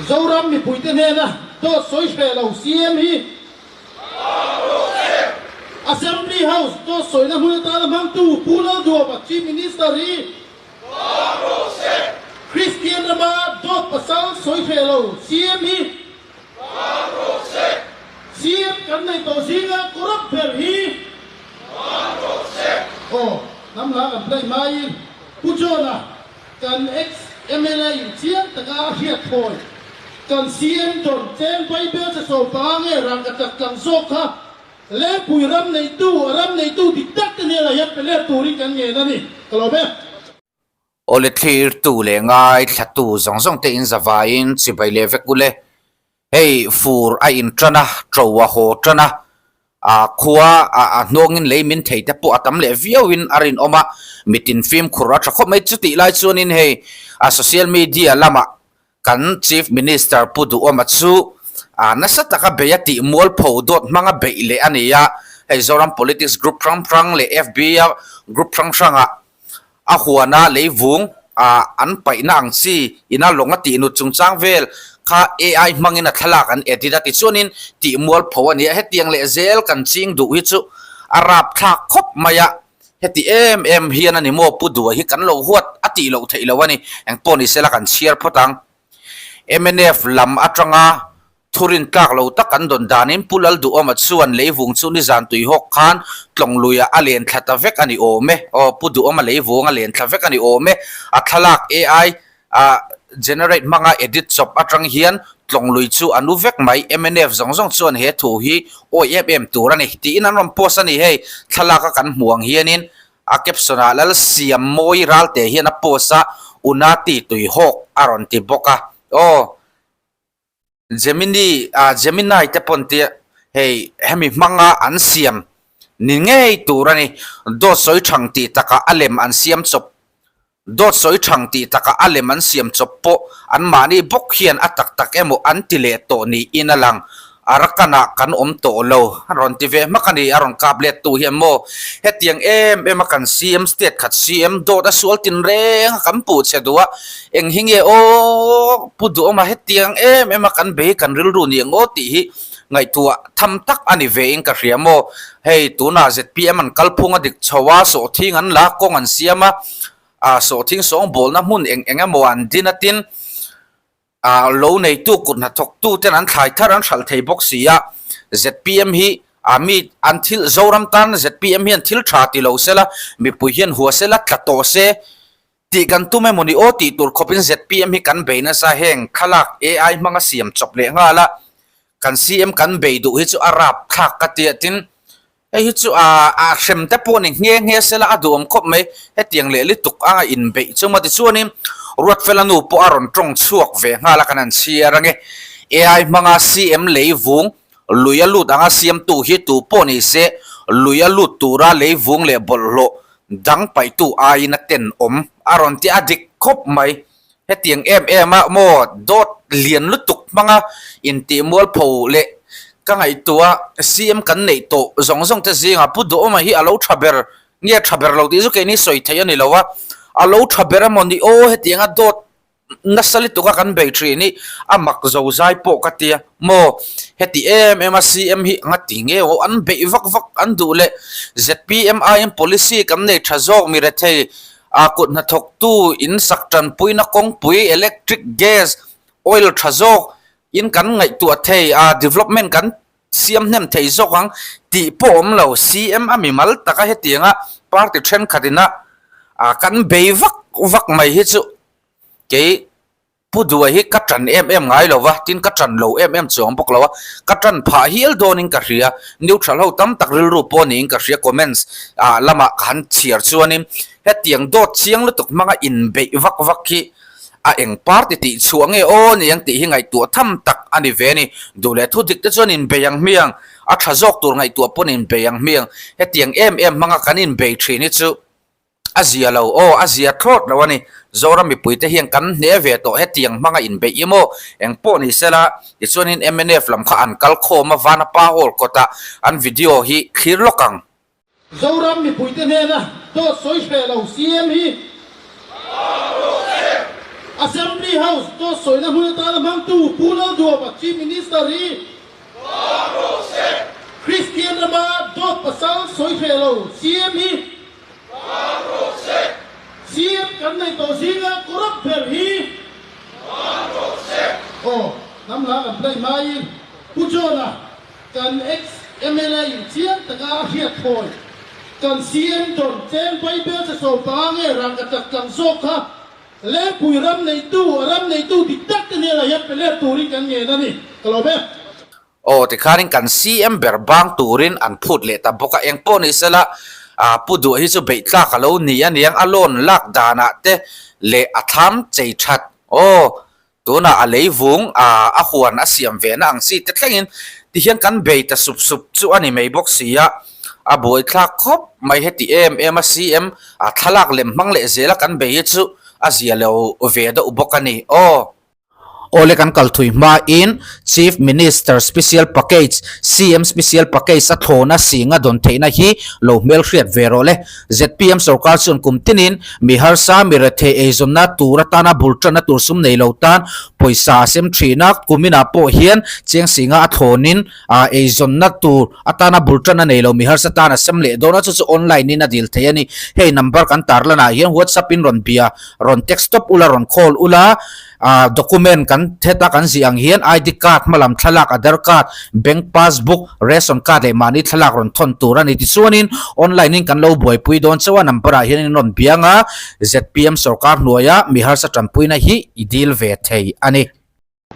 Zoram mipuite hnena dawt sawi hreh lo CM hi Assembly House dawt sawina hmun atana hmangtu Pu Lalduama Chief Minister hi Kristian rama dawt pasal sawi hreh lo CM hi CM kan nei tawh zinga corrupt ber hi Aw, hnam hla kan play hmain Pu John-a Kan ex mla in chiang taka a hriat thawi kan CM Don Cheng Bible che 15 nge rangka tak tlang zawk kha Lengpui ram neitu a ram neitu dik tak te hnenah hian pe let turin kan ngen a ni. Ka lawm e. Awle thlirtu leh ngaithlatu zawng zawng te in zavaiin chibai leh vek ule. Hei fur a in tan a, to a haw tan a, a khua a hnawngin lei min thei te pawh a tam leh viauin a rinawm a, mitin fimkhur a tha khawp mai. Chutih lai chuanin hei a social media lamah kan Chief Minister Pu Duhawma chu a nasa taka bei a tih mualpho dawt hmanga beih leh a ni a, hei Zoram Politics group hrang hrang leh FB a group hrang hrangah A huana leivung ah an paihna ang chi ina lawng a tihnut chungchang vel kha AI hmangin a thlalak an edit a tichuanin tih mualpho a ni a, hetiang leh zel kan ching duh hi chu a rapthlak khawp mai a, heti em em hian a ni maw Pu Dua hi kan lo huat a tih loh theih loh a ni, engpawh ni sela kan chhiar phawt ang. Mnf lam atanga Thurin tlak lo tak an dawn danin Pu Lalduhawma chuan leivung chu nizan tuihawk khan tlawngluiah a len thla ta vek a ni awm e. Aw, Pu Duhawma leivung a len thla vek a ni awm e. A thlalak AI a generate hmanga edit chawp atang hian tlawnglui chu a nu vek mai. Mnf zawng zawng chuan he thu hi awi em em tur a ni tiin an rawn post a ni. Hei thlalak a kan hmu ang hianin a caption ah Lalsiam Mawi Ralte hian a post a, Unati tuihawk a rawn ti bawk a. Aw. Gemini ah Gemini te pawn tia hei hemi hmanga an siam ni ngei tur a ni. Dawt sawi thang tih takah a lem an siam chawp Dawt sawi thang tih takah a lem an siam chawp pawh anmahni bawk hian a tak tak emaw an ti leh tawh niin a lang. Arakan-ah kan awm tawh lo a rawn ti ve hmak a ni, a rawn kap let tu hian maw hetiang em em a kan CM state khat CM dawt a sual tin reng a kan puh che duh a, eng hi nge aw Pu Duhawma hetiang em em a kan bei kan rilru ni ang aw tih hi ngaihtuah tham tak a ni ve in ka hria maw, hei tunah zpm an kalphung a dik chho a, sawhthing an la kawng an siam a, ah sawhthing sawngbawlna hmun eng eng emaw an din a tin. Ah lo neitu kut hnathawktu ten an thlai thar an hralh thei bawk si a, zpm hi ah mi an thil Zoram tan zpm hian thil tha ti lo sela mipui hian hua sela tla tawh se tih kan tum emaw ni aw tih tur khawpin zpm hi kan bei nasa heng thlalak AI hmanga siam chawp leh nghal a kan CM kan bei duh hi chu a rap thlak ka tia tin Hei hi chu a a hrem te pawh ni nghe nghe sela a duhawm khawp mai. Hetiang leh lutuk anga inbeih chu maw tichuanin Ruatfela nu pawh a rawn tawng chhuak ve nghal a kan han chhiar ange. AI hmanga CM leivung lui a lut anga siamtu hi tu pawh ni se lui a lut tura leivung leh bawlhhlawh dang paihtu aiin a tenawm a rawn ti a dik khawp mai. Hetiang em em a maw dawt lian lutuk hmanga intih mualpho leh ka ngaihtuah CM kan neih tawh zawng zawng te zingah Pu Duhawma hi a lo tha ber nge tha ber lo tih chu keini sawi theih a ni lo a, a lo tha ber emaw ni aw hetianga dawt nasa lutuk a kan bei thin hi a mak zo zai pawh ka tia maw heti em em a CM hi anga ti nge aw an beih vak vak an duh leh zpm aiin policy kan nei tha zawk mi rethei A kut hnathawktu in sak tanpuina kawngpui, electric, gas, oil tha zawk in kan ngaihtuah thei a, development kan siam hnem thei zawk ang tih pawh awm lo. CM a mimal taka hetianga party thenkhat ina kan bei vak vak mai hi chu kei Pu Duai hi ka ṭan em em ngai lo va, tin ka ṭan lo em em chuang bawk lo a, ka ṭan phah hial dawnin ka hria, neutral ho tam tak rilru pawh niin ka hria comments ah lamah ka han chhiar chuanin hetiang dawt chiang lutuk hmanga inbeih vak vak hi a eng party tih chhuah nge aw niang tih hi ngaihtuah tham tak a ni ve a ni, duh leh thu dik te chuan inbei ang hmiang, a ṭha zawk tur ngaihtuah pawn inbei ang hmiang, hetiang em em hmanga kan inbei ṭhin hi chu. A zia lo aw, a zia thlawt lo a ni. Zoram mipuite hian kan hne ve tawh hetiang hmanga inbeih i maw? Eng pawh ni sela, tichuanin mnf lam kha an kal khawm a, Vanapa Hall kawtah an video hi thlir lawk ang. Zoram mipuite hnena dawt sawi hreh lo CM hi. Assembly House dawt sawina hmun atana hmangtu Pu Lalduama Chief Minister hi Kristian rama dawt pasal sawi hreh lo CM hi CM kan nei tawh zinga corrupt ber hi Aw, hnam hla kan play hmain Pu John-a Kan ex mla in chiang taka a hriat thawi. Kan CM dawn cheng Bible che 15 nge rangka chak tlang zawk kha Lengpui ram neitu, a ram neitu dik tak te hnenah hian pe let turin kan ngen a ni. Ka lawm e. Aw tikhanin kan CM ber bang turin an phut leh ta bawk a, eng pawh ni sela Pu Duh hi chu beih tlak a lo ni a niang, a loan lak danah te leh a thlam chei that aw Tunah a leivung a a huan a siam ve na ang chi te thlengin tihian kan bei ta sup sup chu a ni mai bawk si a, a buaithlak khawp mai heti em em a CM a thlalak lem hmang leh zela kan bei hi chu a zia lo ve deuh bawk a ni aw. Awle kan kal thui hmain Chief Minister Special Package, CM Special Package a thlawna singa dawn theihna hi lo hmelhriat ve rawh le. Zpm sorkar chuan kum tinin mi harsa, mi rethei eizawnna tur atana bul tanna tur sum nei lo tan pawisa a sem thin a, kuminah pawh hian cheng singa a thlawnin eizawnna tur atana bul tanna nei lo mi harsa tan a sem leh dawn a, chu chu online in a dil thei a ni. Hei number kan tarlanah hian WhatsApp in rawn bia, rawn text tawp ula, rawn call ula. Document kan heta kan zih ang hian ID card, hmalam thlalak, Aadhar card, bank passbook, ration card leh mahni thlalak rawn thawn tur a ni. Tichuanin online in kan lo buaipui dawn chauh a, number ah hian in rawn biang a, zpm sorkar hnuaia mi harsa tanpuina hi i dil ve thei a ni.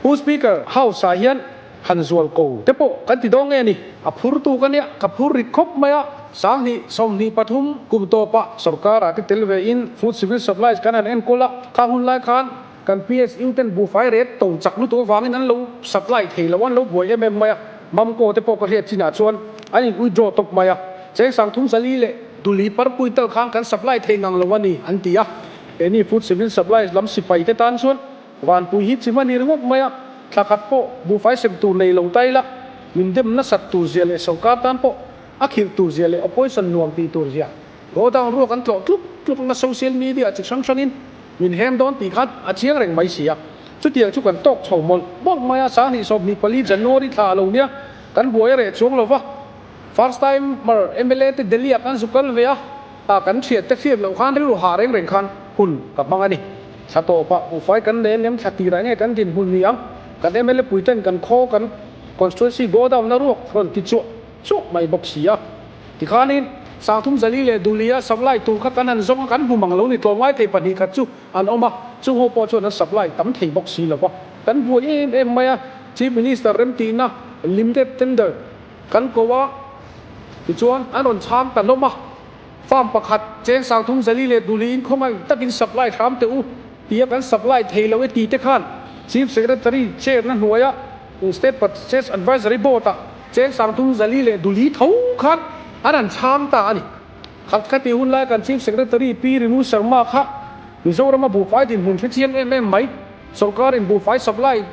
Pu Speaker, House ah hian han zual ko te pawh kan ti dawn nge ni? A phurtu ka nia, ka phur rit khawp mai a. 2023 kum tawpah sorkar ah te tel ve in Food Civil Supplies kan han enkawl a, kha hun lai khan kan PSU ten buhfai ret to chak lutuk avangin an lo supply thei lo, an lo buai em em mai a, Mamco te pawh ka hriat chinah chuan an in withdraw tawp mai a, cheng 30 leh duli parpui tal khan kan supply thei ngang lo a ni an ti a. Keini Food Civil Supplies lam sipai te tan chuan Vanpui hi chi hman i ringawt mai a, thla khat pawh buhfai sem tur nei lo ta ila, min dem nasat tur zia leh sorkar tan pawh a khirh tur zia leh opposition nuam tih tur zia godown ruak an tlawh tluk tluk na social media chi hrang hrangin min hem dawn tih khan a chiang reng mai si a. Chutiang chu kan tawk chho mawlh mawlh mai a, 2024 January thla a lo nia, kan buai a reh chuang lo va, first timer mla te Delhi ah kan zu kal ve a, ah kan thian te hriat loh khan rilru hah reng reng khan hun ka hmang a ni. Thla tawpah buhfai kan nei aniang thla tirah nge kan dinhmun ni ang, kan mla puiten kan khaw kan constituency godown na ruak rawn ti chuah chuah mai bawk si a. Tikhanin 30 leh Dulia supply tur kha kan han zawng a, kan hmu mang lo ni tlawmngai thei pahnih khat chu an awm a, chung ho pawh chuan an supply tam thei bawk si lo va. Kan buai em em mai a, Chief Minister remtihna limited tender kan ko a, tichuan an rawn chhang ta hlawm a. Farm pakhat cheng 30 leh Duliin khawngaih takin supply hram teh u tia kan supply thei lo e ti te khan Chief Secretary chair na hnuaia State Purchase Advisory Board ah cheng 30 leh Duli tho khan an han chhang ta a ni. Khat kha tih hun lai kan Chief Secretary Pi Rinu Sharma kha Mizorama buhfai dinhmun hre chiang em em mai, sorkarin buhfai supply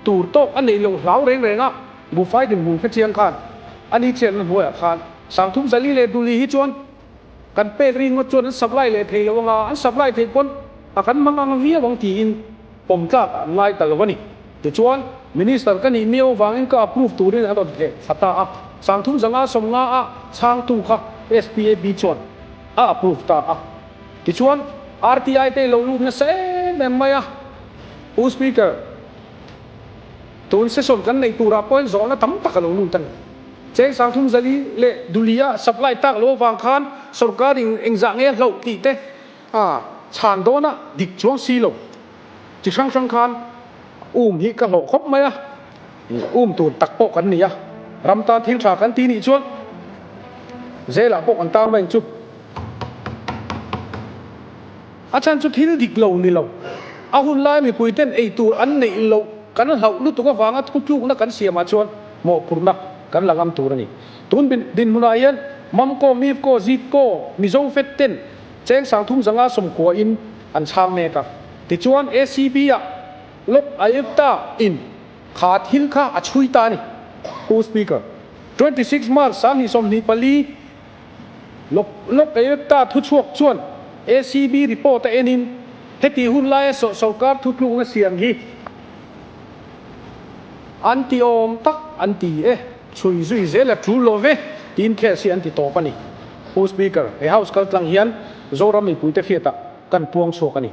tur tawk a neih loh hlau reng reng a, buhfai dinhmun hre chiang khan a ni chianna hnuaiah khan 30 leh Duli hi chuan kan pek ringawt chuan an supply leh thei lo anga, an supply theih pawn a kan mang ang viau ang tiin pawm tlak an ngai ta lo a ni. Tichuan, Minister ka nih miau avangin ka approve turin an rawn theh thla ta a, 350 a chhangtu kha SPAB chuan a approve ta a. Tichuan, RTI te lo lut nasa em em mai a, Pu Speaker, tun session kan neih turah pawhin zawhna tam tak a lo lut a ni. Cheng 30 leh Dulia supply tak lo avang khan sorkarin engzah nge a hlauh tih te a chhan dawn a dik chuang si lo. Chi hrang hrang khan um hi ka hlawh khawp mai a, um tur tak pawh kan ni a, ram tan thil tha kan ti nih chuan zelah pawh kan tang mai ang chu. A chhan chu thil dik lo ni lo, a hun lai mipui ten ei tur an neih loh kan hlauh lutuk avanga thutlukna kan siamah chuan mawhphurhna kan la ngam tur a ni. Tun dinhmunah hian Mamco, Mifco, Zitco, Mizo Fed ten cheng 359 in an chhang mek a. Tichuan ACB ah Lok Ayukta in kha thil kha a chhui ta a ni. Pu Speaker, 26 March 2024 Lok Lok Ayukta thuchhuak chuan ACB report a enin. Heti hun laia sawrkar thutlukna siam hi an ti awm tak an ti e, chhui zui zel a tul lo ve tiin case hi an ti tawp a ni. Pu Speaker, he House kaltlang hian Zoram mipuite hriatah kan puang chhuak a ni.